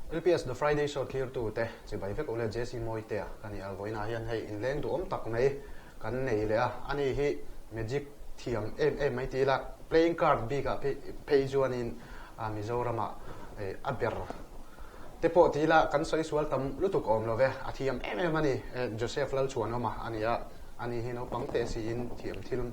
LPS The Friday Show thlirtute chibai vek ule JC Mawitea ka ni a, vawiinah hian hei inleng duhawm tak mai kan nei leh a, ani hi magic thiam em em mai ti ila playing card bikah phei chuanin Mizoramah a ber te pawh ti ila kan sawi sual tam lutuk awm lo ve, a thiam em em a ni. Joseph Lalchhuanawma a ni a, ani hi naupang teh siin thiam thil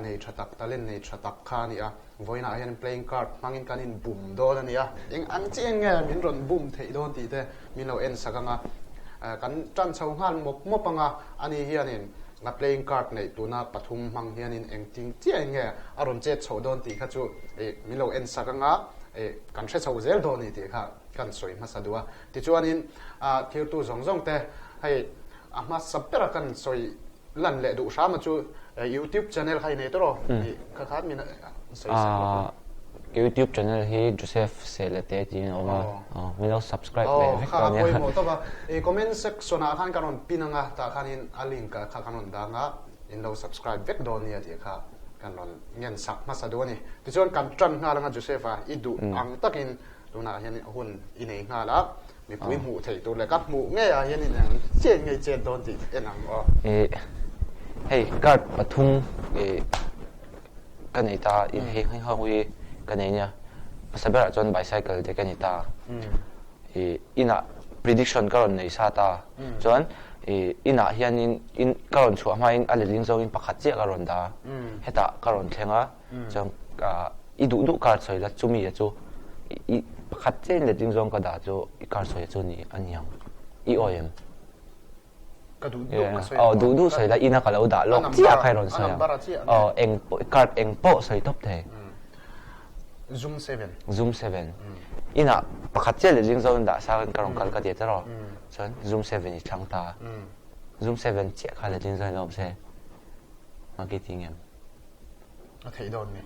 nei tha tak, talent nei tha tak kha a ni a. Vawiinah hian playing card hmangin kan in bum dawn a ni a, eng ang chiah nge min rawn bum theih dawn tih te min lo en sak ang a, kan tan chho nghal mawp mawp ang a, ani hianin a playing card neih tuna pathum hmang hianin engtin chiah nge a rawn chet chhoh dawn tih kha chu min lo en sak ang a, kan hre chho zel dawn a ni tih kha kan sawi hmasa duh a. Tichuanin thirtu zawng zawng te hei a hmasa bera kan sawi Lan leh duh hram a chu YouTube channel kha i nei tawh rawh tih kha khan min sawi sak lawk a. YouTube channel hi Joseph Selete tiin a awm a, min lo subscribe leh vek tawh nia. Kha a pawimawh tawp a, i comment section ah khan kan rawn pin ang a, tah khanin a link ah kha kan rawn dang a, in lo subscribe vek dawn nia tih kha kan rawn ngen sak hmasa duh a ni. Tichuan kan tan nghal ang a Joseph a, i duh ang takin Tunah hian hun i nei nghal a, mipui hmuh theih tur leh ka hmuh ngei ah hian in eng chet ngei chet dawn tih en ang aw. Ih hei card pathum ih ka nei ta in hei hei ho hi ka nei nia hmasa berah chuan bicycle te ka ni ta ih inah prediction ka rawn nei sa ta chuan ih inah hianin in ka rawn chhuah hmain a letling zawngin pakhat chiah ka rawn dah a hetah ka rawn thleng a. Chuan i duh duh car sawi la chumi a chu i pakhat chiah in letling zawng ka dah chu i car sawi chu ni a ni ang i awi em? Ka duh duh ka sawi ang. Duh duh sawi la ina ka lo dah lawk chiah kha i rawn sawi ang. Aw eng pawh card eng pawh sawi tawp thei. Zoom 7. Zoom 7. Ina pakhat chiah letling zawng in dah sa ka rawn kal ka ti tawh chuan Zoom 7 i thlang ta. Zoom 7 chiah kha letling zawng in awm se. Marketing em? A theih dawn ni.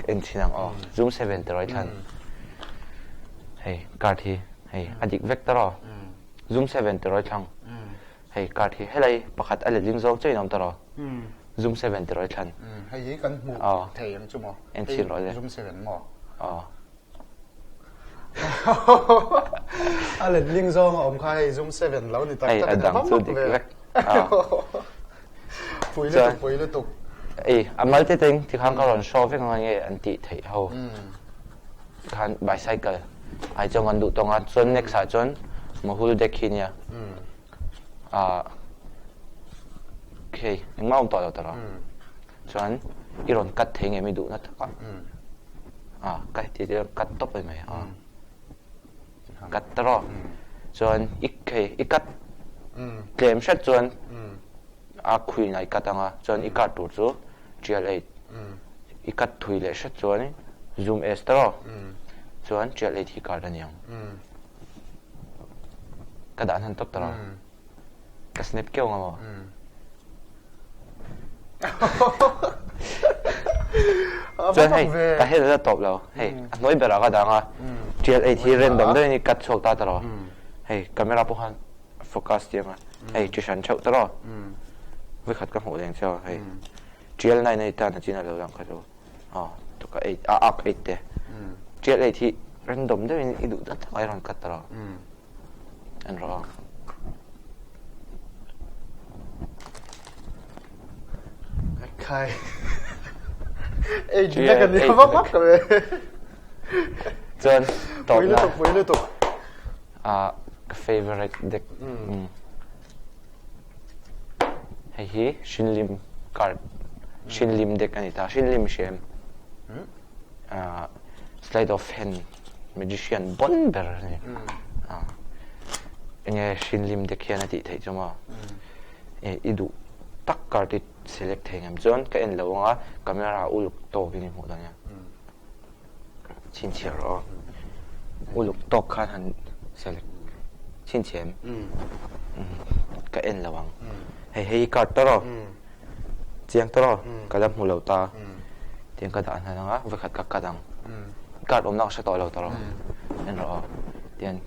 En thin ang aw. Zoom 7 te rawi thlan. Hei card hi hei a dik vek ta raw. Zoom 7 te rawi thlang. Hei card hi helai pakhat a letling zawng chiah in awm ta raw. Zoom 7 te rawi thlan. Hei hi kan hmuh thei ang chu maw? En thin rawh le. Zoom 7 maw? Aw. A letling zawng a awm kha hei Zoom 7 lo ni tak tak. Hei a dang chu dik vek. Pui lutuk, pui lutuk. Ei, a mal te teng tikhan ka rawn show vek anga nge an tih theih ho. Tikhan bicycle ai chuan kan duh tawng a, chuan next ah chuan Mahul deck hi nia. Ah, hei engmah awm tawh lo tawh lo. Chuan i rawn cut thei nge mi duhna takah. Ah, ka heti te cut tawp mai mai. Ah. Cut ta rawh. Chuan i hei i cut tlem hret chuan a khuin ah i cut ang a, chuan i card tur chu trial eight. I cut thui leh hret chuan zoom S ta rawh. Chuan trial eight hi card a ni ang. Ka dah hnan tawp ta rawh. Ka snap keuh ang amaw? Chuan hei ka hel la tawp lo hei a hnuai berah ka dang a tial eight hi random deuhin i cut chhuak ta tawh hei camera pawh khan focus tir ang a hei chi hran theuh tawh vawikhat ka hmuh leng chiau hei tial nine a ni tan a chin a lo lang kha chu aw tuka eight a ak eight te tial eight hi random deuhin i duh tak tak a i rawn cut tawh en rawh ang. Khai. Ei dina kan ni vak vak ve. Chuan tawp na. Pui lutuk pui lutuk. Ah ka favorite deck. Hei hi Shinlim card. Shinlim deck ani ta. Shinlim hriam. Ah sleight of hand magician bon ber a ni. Ah enge Shinlim deck hian a tih theih chu maw? I duh tak card i select thei ngam chuan ka en lo ang a camera uluk tawkin i hmuh dawn nia. Chhinchhiah rawh aw. Uluk tawk khan han select chhinchhiah em? Ka en lo ang. Hei hei i card ta rawh. Chiang ta rawh. Ka la hmu lo ta. Tiang ka dah hnan ang a, vawikhat ka cut ang. Card awmna ka hre tawh lo ta rawh. En rawh aw. Tian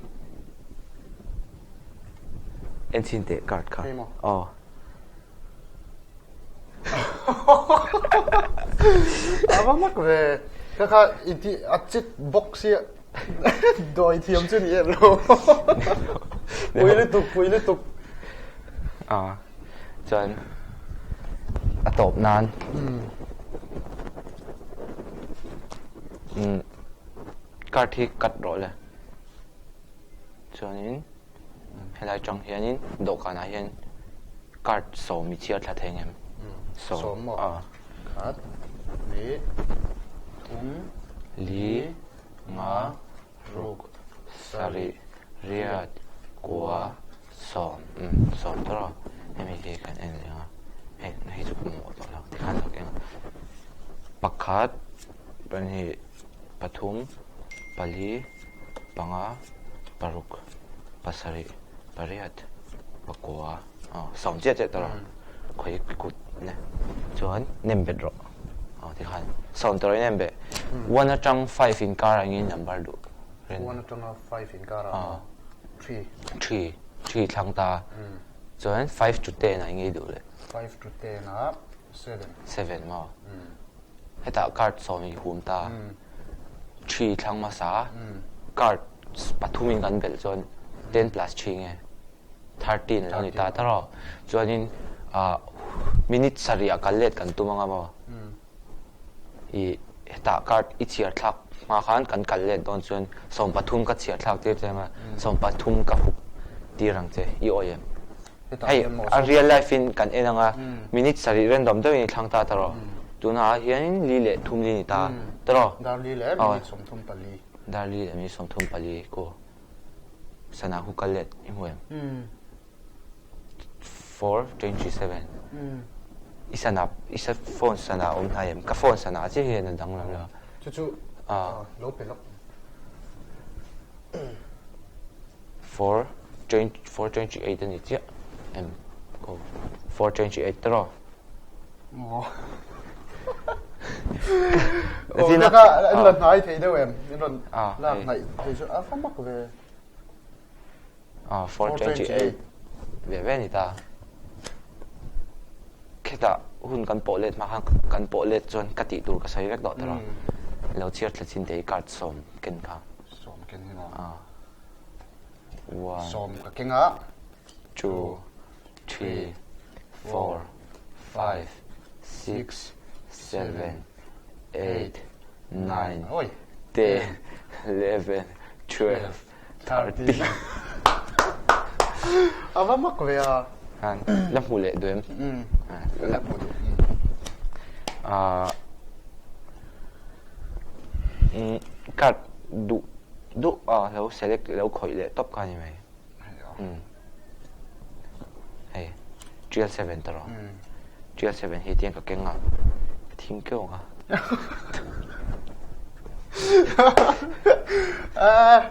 en chhin teh card kha. Aw. A va mak ve. Kha kha i ti a chit bawk sia. Dawi thiam chu ni em lo. Pui lutuk, pui lutuk. A chuan a tawp nan. Um card hi cut rawh le. Chuanin helai tang hianin dawhkanah hian card sawm i chhiar thla thei ngem? Sawm maw? A. Khat, hnih, thum, Li, nga, ruk, sarih, riat, kua, sawm. Umm sawm tawh a, hemi hi kan en leh ang a, hei hei chu ka mamawh tawh lo tikhan lawk eng a. Pakhat, pahnih, pathum, pali, panga, paruk, pasarih, pariat, pakua, aw sawm chiah chiah tawh a, khawi kut ne chuan nem bet rawh aw tikhan sawm tawh in nem bet one atang five inkar ah engin number duh rin one atanga five inkar ah three three three thlang ta chuan five to ten ah engei duh leh five to ten ah seven seven maw Hetah card sawm i hum ta. Three thlang hmasa card pathumin kan belh chuan ten plus three nge 13 lo ni ta ta rawh. Chuanin minute sarih ah kal let kan tum anga maw. I hetah card i chhiar thlak hma khan kan kal let dawn chuan 13 ka chhiar thlak tir che anga 13 ka hup tir ang che i awih em? Hei a real life in kan en anga minute sarih random deuhin i thlang ta ta rawh. Tunah hianin li leh thum li ni ta ta rawh. Dar li leh minute 34. Dar li leh minute 34 ku sana hu kal let i hmu em? 4:27 I sana i sa phone sana awm hnai em? Ka phone sana chiah hian a danglam lo. Chu chu lo pe lawk. 4:28 a ni chiah em ko 4:28 ta rawh. Aw ka ka an la hnai thei deuh em in rawn lak hnaih thei chu a va mak ve. 4:28 ve ve a ni ta. Khetah hun kan pawh let hma khan kan pawh let chuan ka tih tur ka sawi vek tawh ta rawh. Lo chhiar thla chin teh i card sawm ken kha. Sawm ken hi maw? One. Sawm ka keng a. Two, three, four, five, six, seven, eight, nine, ten, 11, 12, 13. A va mak ve a. Han, la hmu leh duh em? La hmu duh. Card duh duh a lo select lo khawih leh tawp kha a ni mai. Hei trial seven ta rawh. Trial seven hi tiang ka keng a, ka thing keuh ang a.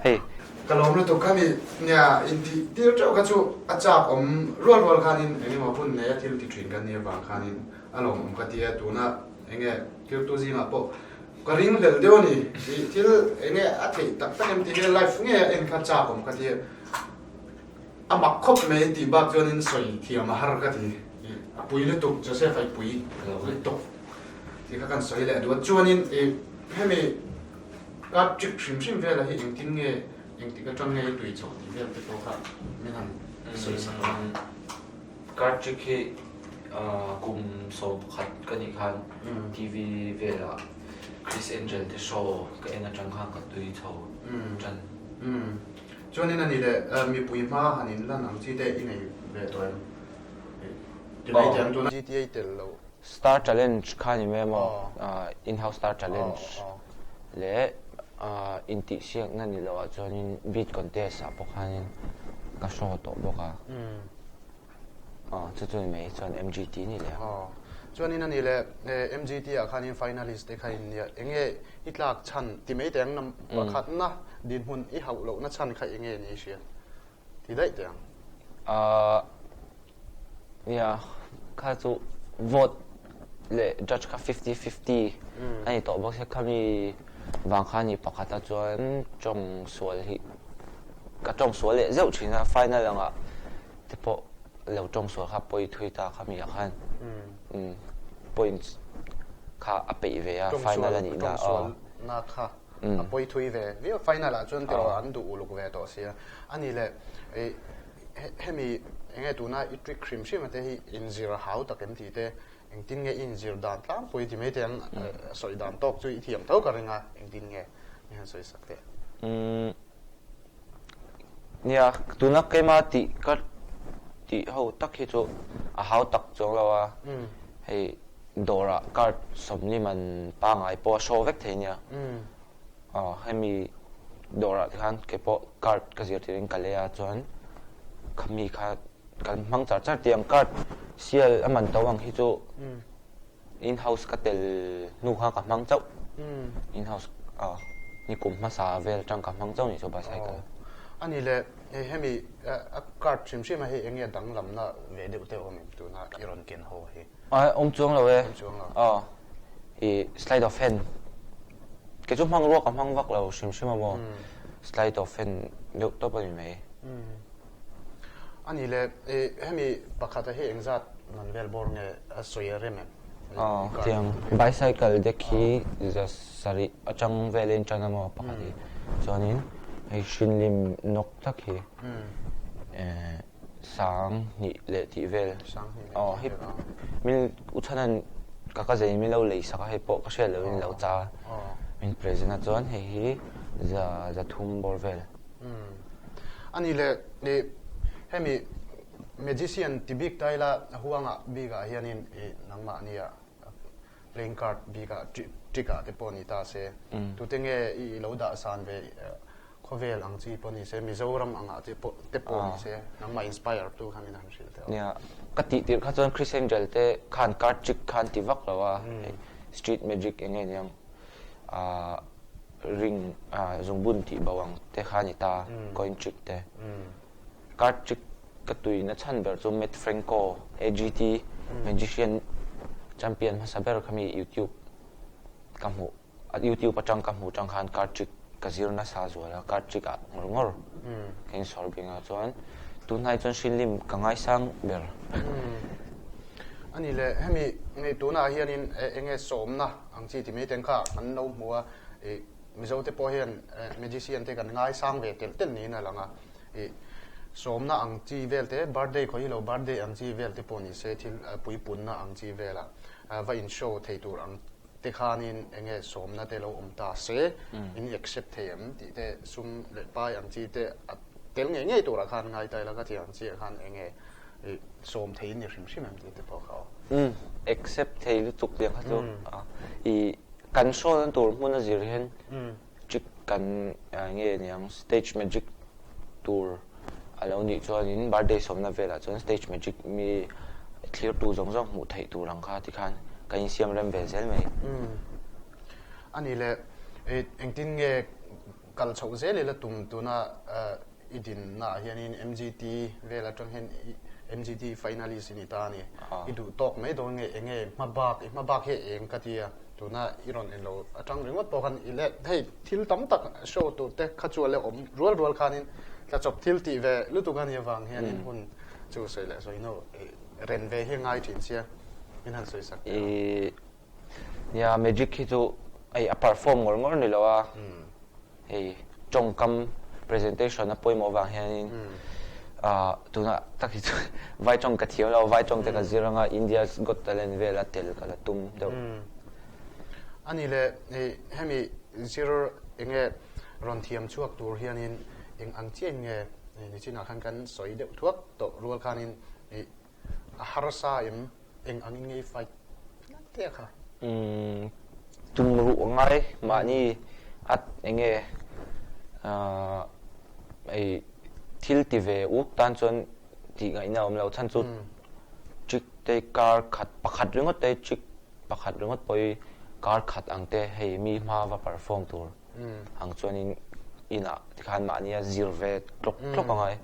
Hei. Ka lawm lutuk kha mi nia intih tir teuh kha chu a chak awm rual rual khanin engemaw hun nei a thil ti thin kan nih avang khanin a lawmawm ka ti a, tuna enge thiltu zingah pawh Ka ring hlel deuh a ni. Ih thil eng nge a theih tak tak em tih hi live ngei a en kha chak awm ka ti. A mak khawp mai tih bak chuanin sawi thiam a har ka ti. Ih a pui lutuk Joseph a i pui lutuk tih kha kan sawi leh duh a. Chuanin ih hemi card trick hrim hrim vela hi engtin nge engtik atang nge i tui chhoh tih vel te pawh kha min han sawi sak a. Card trick hi kum 11 ka nih khan TV velah Criss Angel te show ka en atang khan ka tui chho tan. Chuanin a ni leh mipui hma han in lan ang chi te i nei ve tawh em? Ti mai teh ang tuna. GTA tel lo. Star Challenge kha ni mai maw? In-house Star Challenge leh intihsiakna ni loh ah chuanin beat contest ah pawh khanin ka show tawh bawk a. Aw chu chu ni mai chuan MGT ni leh a. Aw chuanin a ni leh MGT ah khanin finalist te kha in nia enge i tlak chhan ti mai teh ang pakhatna dinhmun i hauh lohna chhan kha enge ni i hria ti daih teh ang. Ahh nia kha chu vote leh judge kha fifty fifty a ni tawh bawk sia khami vang kha ni pakhata chuan tawng sual hi ka tawng sual leh zeuh thin a final angah te pawh lo tawng sual kha pawi thui ta khami ah khan points kha a peih ve a final a nih na na kha. a pawi thui ve viau. Final ah chuan tiraw an duh uluk ve tawh sia. A nih leh hemi enge tuna i trick hrim hrim a te hi inzir a hau tak em tih te engtin nge i inzir dan tlangpui ti mai te ang sawi dan tawk chu i thiam tho ka ring a engtin nge i han sawi sak teh. Nia, tuna keima tih ka tih ho tak hi chu a hau tak chuang lo a, hei dawrah card sawmli man pangngai pawh a show vek thei nia. Aw hemi dawrah te khan kei pawh card ka zir tirin ka lei a chuan khami kha kan hmang char char tiang card sial a man to ang hi chu in house ka tel hnu kha ka hmang chauh in house aw ni kum hmasa vel atang ka hmang chauh ni chu bicycle. Ani le hei hemi a card hrim hrim a hei eng nge danglamna ve deuh te awm em tuna i rawn ken ho hi? Ai awm chuang lo e. Awm chuang lo. Aw i slide of hand kei chu hmang ruak a hmang vak lo hrim hrim a maw slide of hand deuh tawp a ni mai. Ani le hemi pakhat a hi engzat man vel bawr nge a sawi a rem em? Aw tiang bicycle deck hi za sarih atang velin tan a maw pakhat hi chuanin hei hrinlim nawk tak hi sang hnih leh tih vel aw hei min u chhanan ka ka zei min lo lei sak a hei pawh ka hriat lohin lo cha min present a chuan hei hi za za thum bawr vel. Ani le i hemi magician ti bik ta ila huanga bikah hianin i nangmah nia playing card bikah trick ah te pawh ni ta se tute nge i lo dah san ve khawvel ang chi pawh ni se Mizoram angah te pawh te pawh ni se nangmah inspire tu kha min han hrilh teh. Nia ka tih tirh kha chuan Chris Angel te khan card trick khan ti vak lo a street magic eng nge niang ah ring ah zungbun tih bo ang te kha ni ta coin trick te card trick ka tui na chhan ber chu Matt Franco AGT magician champion hmasa ber kha mi youtube ka hmuh youtube atang ka hmuh tang khan card trick ka zir nasa zual a card trick ah ngawr ngawr ka in sawr bing a chuan tunhnai chuan hrinlim ka ngaisang ber. Ani le hemi ngei tunah hianin enge sawmna ang chi ti mai ten kha kan lo hmu a ih Mizo te pawh hian magician te kan ngaisang ve telh telh niin a lang a ih sawmna ang chi vel te birthday khaw hi lo birthday ang chi vel te pawh ni se thil puipunna ang chi vela va in show thei tur ang te khanin enge sawmna te lo awm ta se in accept thei em tih te sum leh pai ang chi te a tel ngei ngei turah khan ngai ta ila ka ti ang chi ah khan enge i sawm thei in ni hrim hrim em tih te pawh kha aw. Umm accept thei lutuk tiang kha chu i kan show na tur hmun a zir hian trick kan nge niang stage magic tur a lo nih chuanin birthday sawmna velah chuan stage magic mi thlirtu zawng zawng hmuh theih tur ang kha tikhan kan insiam rem ve zel mai. Ani le engtin nge kal chhoh zel ila tum tuna i dinna ah hianin MGT vel atang hian MGT finalist i ni ta a ni. I duh tawk mai dawn nge enge hma bak i hma bak hi eng ka ti a tuna i rawn en lo atang ringawt pawh khan i le hei thil tam tak show tur te kha chu a la awm rual rual khanin tlachawp thil tih ve lutuk a nih avang hianin hun chu sawi leh sawi hnu ren ve hi a ngai thin sia min han sawi sak teh a. Nia magic hi chu hei a perform ngawr ngawr ni lo a hei tawngkam presentation a pawimawh vang hianin ah tunah tak hi chuan vai tawng ka thiam lo vai tawng te ka zir anga India's Got Talent vel a tel ka la tum deuh. Ani le hei hemi zir enge rawn thiam chhuak tur hianin eng ang chiah in nge nichinah khan kan sawi deuh thuak tawh rual khanin ih A harsa em? Eng angin nge i fight te kha? Umm tum ruh a ngai mahni a enge ei thil ti ve uk tan chuan tih ngaihna a awm lo chhan chu trick te kar khat pakhat ringawt te trick pakhat ringawt pawh hi kar khat ang te hei mi hma va perform tur ang chuanin inah tikhan mahnia zir ve tlawk tlawk a ngai.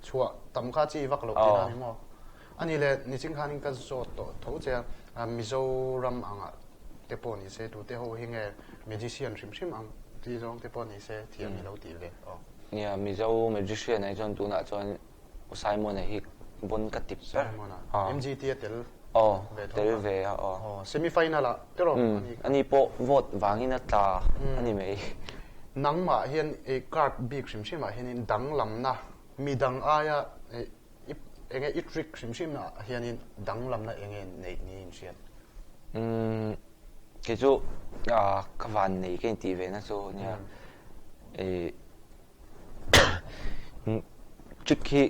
Chhuah tam kha chi vak loh tih a ni maw? Ani le niching khanin ka zawt tawh tho che a, Mizoram angah te pawh ni se tute ho hi nge magician hrim hrim ang tih zawng te pawh ni se thiam i lo tih ve aw. Nia, Mizo magician ah hi chuan tunah chuan U Simon-a hi bon ka tip ber. Simon-a, MGT a tel. Aw, ve tho tel kha. ve a aw. Aw, semi final ah te rawh Umm, ani kha. ani pawh vote vangin a tla a ni mai. Nangmah hian i card bik hrim hrim ah hianin danglamna midang aia i enge i trick hrim hrim ah hianin danglamna enge neih niin hriat? Umm, kei chu ka van nei ka intih ve na chu nia i Trick hi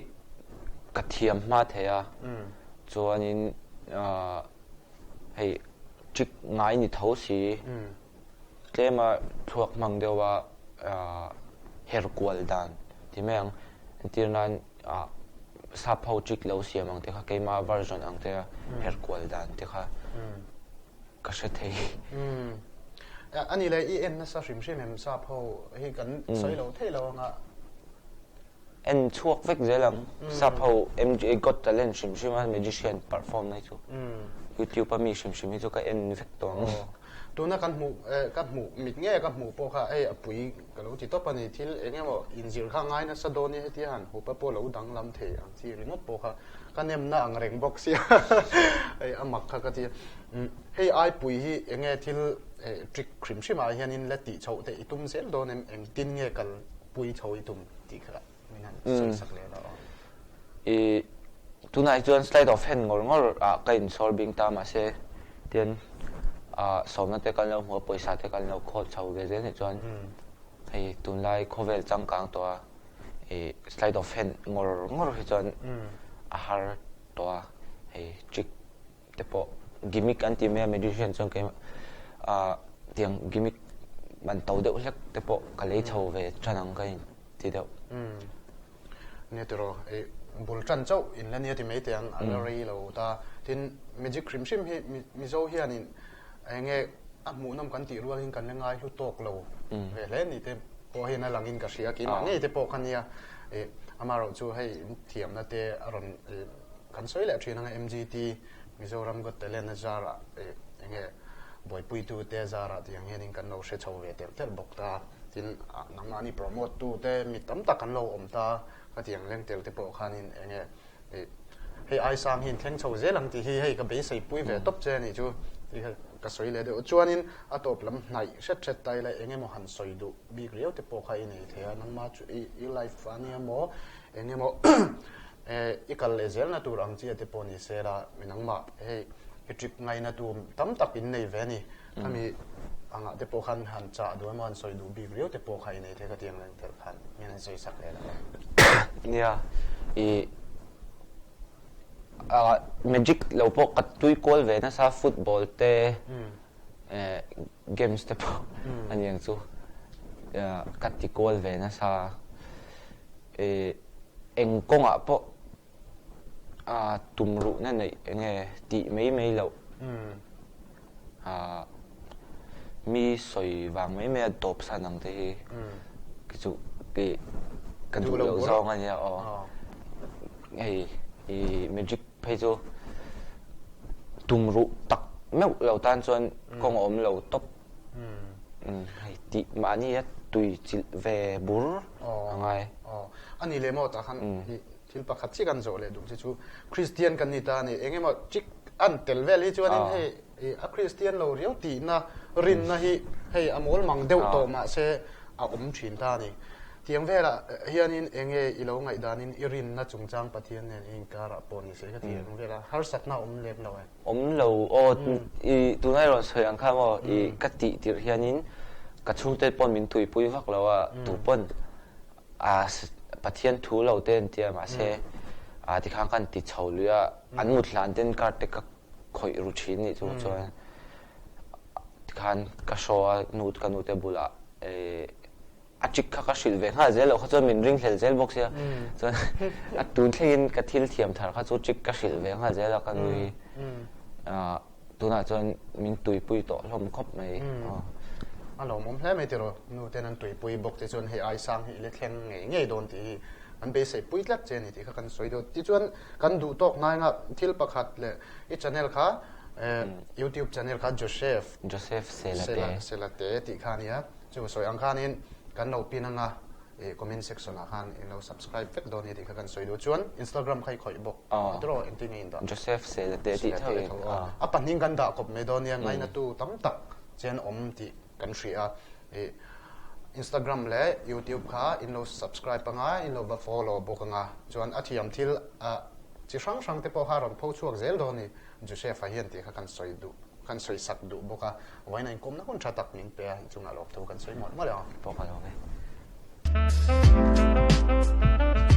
ka thiam hma thei a, chuanin hei trick ngai ni tho si, tlema thluak hmang deuha her kual dan ti mai ang. Entir nan sap ho trick lo siam ang te kha keima version ang te a her kual dan te kha. Ka hre thei. Umm. A ni le, i en nasa hrim hrim em sap ho hi kan sawi lo thei lo anga. En chhuak vek zel ang. Sap ho MGA Got Talent hrim hrim a magician perform na hi chu YouTube a mi hrim hrim hi chu ka en vek tawh ang. Tuna kan hmuh ka hmuh mit nge ka hmuh pawh kha hei a pui ka lo ti tawp a ni. Thil eng emaw inzir kha ngai nasa dawn i hetia han hup a pawh lo danglam thei ang chi ringawt pawh kha ka nemna ang reng bawk sia hei a mak kha ka ti a. Hei aipui hi eng nge thil trick hrim hrim ah hianin la tih chhoh te i tum zel dawn em? Engtin nge kal pui chho i tum tih kha min han sawi sak leh rawh aw. I tunah hi chuan sleight of hand ngawr ngawr ah ka insawr bing ta mahse tian ah sawmna te kan lo hmu a pawisa te kan lo khawl chho ve zel nih chuan hei tunlai khawvel changkang tawh a i sleight of hand ngawr ngawr hi chuan a har tawh a hei trick te pawh gimmick an ti mai a magician chuan keimah ah tiang gimmick man to deuh hlek te pawh ka lei chho ve tan ang ka in ti deuh. Nia tiraw i bul tan chauh in la nia ti mai teh ang a la rei lo ta tin magic hrim hrim hi Mizo hianin eng nge a hmuhnawm kan tih rual in kan la ngai hlu tawk lo ve hle ni te pawh hian a lang in ka hria keimah ngei te pawh kha nia i amaherawhchu hei thiamna te a rawn Kan sawi leh thin anga MGT, Mizoram Got Talent a zarah eng nge buaipuitu te zarah tih ang hianin kan lo hre chho ve telh telh bawk ta. Tin, nangmahni promote tu te mi tam tak an lo awm ta ka tih ang leng tel te pawh khanin eng nge hei aisang hi in thleng chho zel ang tih hi hei ka beisei pui ve tawp che a nih chu tih kha ka sawi leh deuh. Chuanin a tawp lam hnaih hret hret ta ila eng emaw han sawi duh bik riau te pawh kha i nei thei a, nangmah chu i life a nia maw eng emaw I kal leh zelna tur ang chi a te pawh ni se la, mi nangmah hei i trip ngaina tu tam tak in nei ve a ni. Khami angah te pawh khan han chah duh emaw han sawi duh bik riau te pawh kha i nei thei ka ti ang reng tel khan min han sawi sak leh lo. Nia, i magic lo pawh ka tui kual ve nasa football te games te pawh a ni ang chu ka ti kual ve nasa. Eng kawngah pawh tum ruhna neih eng nge tih mai mai loh. Mi sawi vang mai mai a tawp san ang te hi khi chu ka duh loh zawng a nia aw. Hei i magic phei chu tum ruh tak meuh lo tan chuan kawng a awm lo tawp. Hei tih mahni a tui chilh ve bur a ngai. Aw a ni leh maw tah khan thil pakhat chiah kan zawh leh duh che chu Kristian kan ni ta a ni eng emaw chik an tel vel hi chuanin hei a Kristian lo riau tihna rinna hi hei a mawl mang deuh tawh mahse a awm thin ta a ni. Tiang velah hianin eng nge i lo ngaihdanin i rinna chungchang Pathian nen i inkarah pawh ni se ka ti ang velah harsatna a awm lem lo e. Awm lo aw i tunah i rawn sawi ang kha maw i ka tih tirh hianin ka chhungte pawn min tuipui vak lo a tu pawn a Pathian thu lo te an tia mahse a tikhan khan ti chho lui a an mut hlan ten card te ka khawih ru thin nih chu chuan tikhan ka show a nu ka nu te bulah e A trick kha ka hrilh ve nghal zel loh kha chuan min ringhlel zel bawk sia. Chuan a tun thlengin ka thil thiam thar kha chu trick ka hrilh ve nghal zel a ka nui. Tunah chuan min tuipui tawh hlawm khawp mai. A lawmawm hle mai tiraw nu ten an tuipui bawk te chuan hei aisang hi i la thleng ngei ngei dawn tih hi an beisei pui tlat che a ni tih kha kan sawi deuh. Tichuan kan duh tawk hnainga thil pakhat leh i channel kha YouTube channel kha Joseph Joseph Selate Selate tih kha a nia. Chu sawi ang khanin kan lo pin anga I comment section ah khan in lo subscribe vek dawn nia tih kha kan sawi duh. Chuan Instagram kha i khawih bawk. Tiraw engtin nge in dah? Joseph Sela te tih tho in. A pahnih kan dah kawp mai dawn nia ngainatu tam tak chen awm tih kan hria a. I Instagram leh YouTube kha in lo subscribe anga in lo va follow bawk anga chuan a thiam thil chi hrang hrang te pawh kha a rawn pho chhuak zel dawn ni Joseph-a hian tih kha kan sawi duh kan sawi sak duh bawk a, vawiin a inkawmna hun tha tak min pe a, inchungah lawmthu kan sawi mawlh mawlh ang. Pawh ka lawm e.